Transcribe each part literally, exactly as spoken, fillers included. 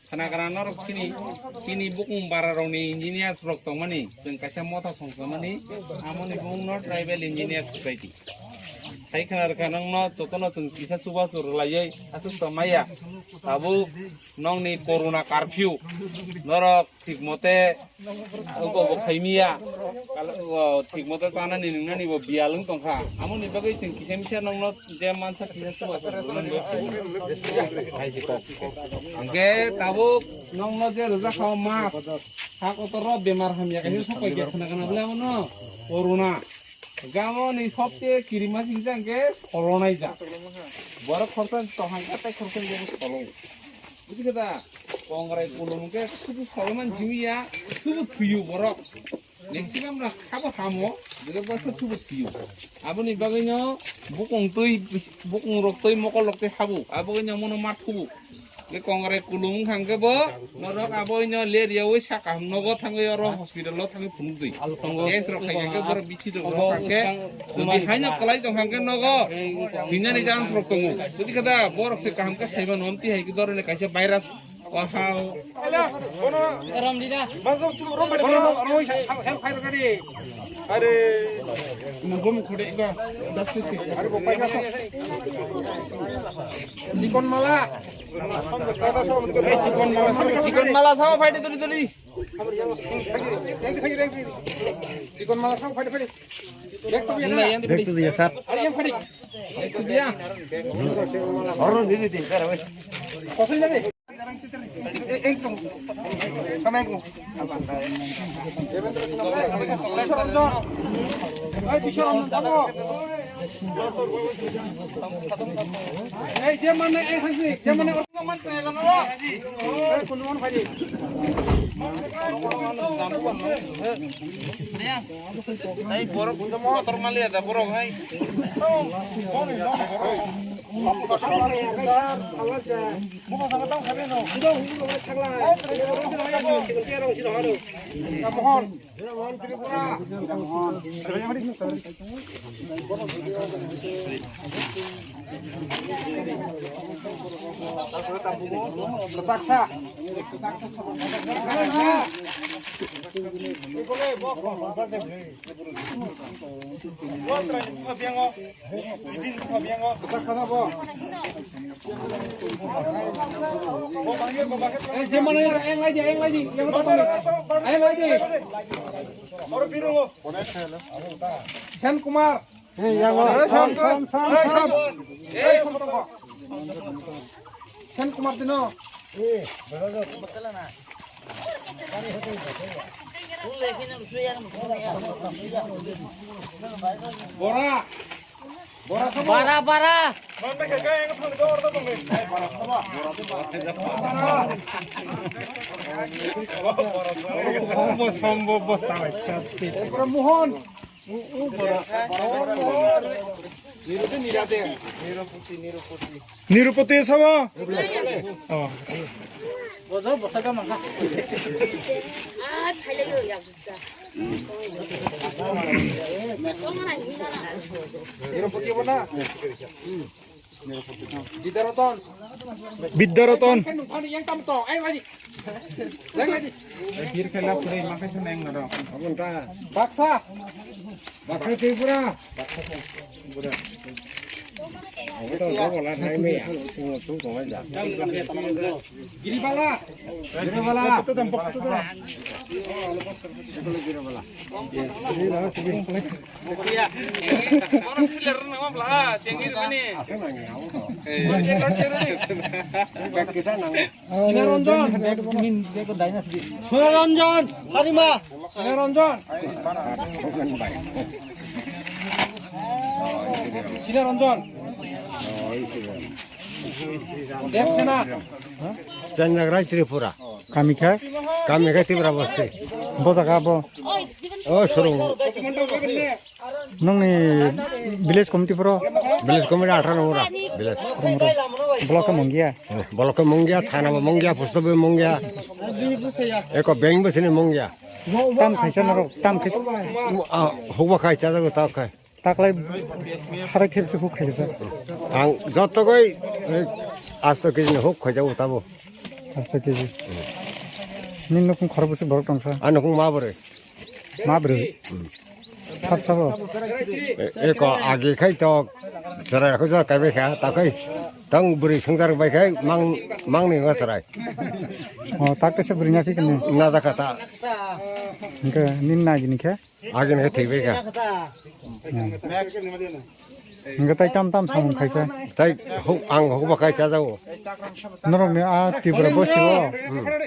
Khna khna norok chini, chini bukung bara rokni engineers rok tongmani, chwng kaisa motha songchomani, amoni bumungno Tribal Engineer Society. Hai khna rwkha nokno jotono chwng kisa chubachu rwlaiwi aswk tongmaya. Tabuk nokni corona curfew norok thik mote Abo bo khaimiya, kal-, o, thik moto tanani nungnani bo biyal wng tongkha. Amoni bagwi chwng kisa misa nokno je mansa kisa chubachu rwmani bo. Hingke tabuk nokno je rwjakha o mas, ha kotor o bemar hamya kaisa sok paikha khna khna bwle abono corona. Gamo ni sobse kirima singsa hingke solonai ja. Borok khoroksa tong hangkhe tei khoroksa ni solo. Buji khe da? Kongrai kulum hingke subu soloman jimiya, subu thuyu borok. Maximum na khabo hamo, jere borok subu thuyu. Aboni bagwi no bukung twi, bukung rok twi, mokol rok twi habu. Abo bagwi no mono ma thubu. Khe kongrai kulum wngkha hwnkhe bo norok abo ino ler yaui sa kaham nogo thangwi oro hospital o thangwi phunukdi. Test rok khai khe borok bisi rok rok kha khe jodi haino kwlai tong kha khe nogo thwinani chance rok tongo. Jodi khe da borok se kaham khe saiba no amtwi hai khe doroni kaisa virus. Wahao. Rom di da. Are. Nunggu mukhude ika. Justice. Are bo paika so. Chikon mala. Chikon mala sao phaidi tuli tuli. Chikon mala sao phaidi phaidi. Back to the sir. Are yang phaidi. Back to the. Oro didi di sir. Kosoi na de. Borok kotor maliya da borok hai. Eh, jemana ya, yang lagi, yang lagi, yang lagi. Yang lagi. Sen Kumar. Eh, yang lagi. Sam, sam, sam, sam. Eh, Sen Kumar Dino. Bora. Bara, bara. Mohon. Nirupati sabo? Oh. Bidyaroton. Bidyaroton. Baksa. Baksa Tripura. Giribala. Giribala. Sinaranjan. Sinaranjan. Harima. Sinaranjan. Sinaranjan. Debsena. Chanjagrai Tripura. Kami khe? Kami khe Tripura Basti. Bo jaga bo? O, Sorong. Nongni village committee pro? Village committee atharo ora. Village. Block Mungia. Block Mungia, thana bo Mungia, post office Mungia. Eko bank bo sini Mungia. Tam khaisa norok, tam khaisa. Ah, hukba khai, chajago ta khai. Taklai harai thepse huk khaisa. Ang jotogoi, eh, asto kejini huk khaijago tabo. Paanch ta keji. Nini nukung khorok bwswk borok tongsa? Ani nukung ma bwrwi. Ma bwrwi? Sab sabo? E-, eko agi khai to chwrai khujak kaibai kha, ta khai tang bwrwi swngchar bai khai mang, mang ni ngo chwrai. O, tak tesa bwrwi na si kene? Na da kha ta. Hingke nini nagi ni khe? Agini khe thwi bai kha. Hmm. Hingke tai tam tam samung khaisa? Tai huk, ang huk ba khai chajago. Norok ni a Tripura bosti o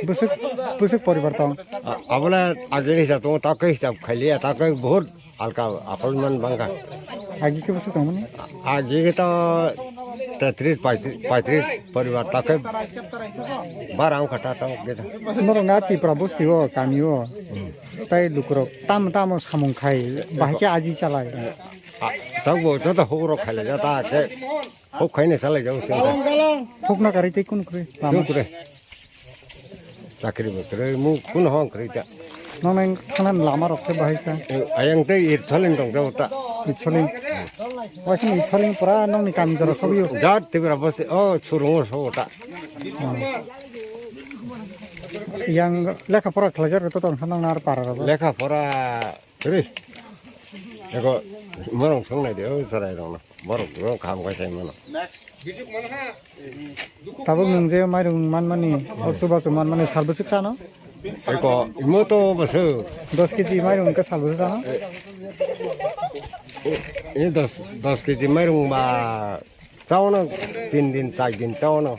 bwswk, bwswk poribar tong? A-, abole agini hisab tong, ta khe hisab khailiya, ta khe bahut alka apal man bangkha. Agi khe bwswk tongmani? Agi khe to tetris, paitris, paitris poribar, ta khe bara wngkha ta tong khe. Norok ni a Tripura bosti o, kami o. Tai lukurok tamo tamo samung khai, bahai khe aji chalai. A, tabuk joto hukrok khailai ja ta khe, huk khaina chalai ja using khe. Huk na karwi tei kunu kwrwi lama. Kunu kwrwi. Chakri bo kwrwi, mu kunu hong kwrwi ta. Nong nang thangna lama rok se bahai sa. E, ayang tei ir choling tong ja ta. Ir choling. Waising ir choling pura nongni kami jora sobiyo. Jat tibra bosti, o, churungo so ta. Hmm. Yang lekha pora khlaijar to tong sanang nar para rok. Lekha pora ri. Eko morong song nai de o sarai rong no. Borok rong kham kai sai mano. Tabuk nung je mairung manmani, o chubachu manmani sal bwswk chano? Eko imo to bwswk. Dos keji mairung ke sal bwswk chano? E dos, dos keji mairung ba chaono tin din, char din chaono.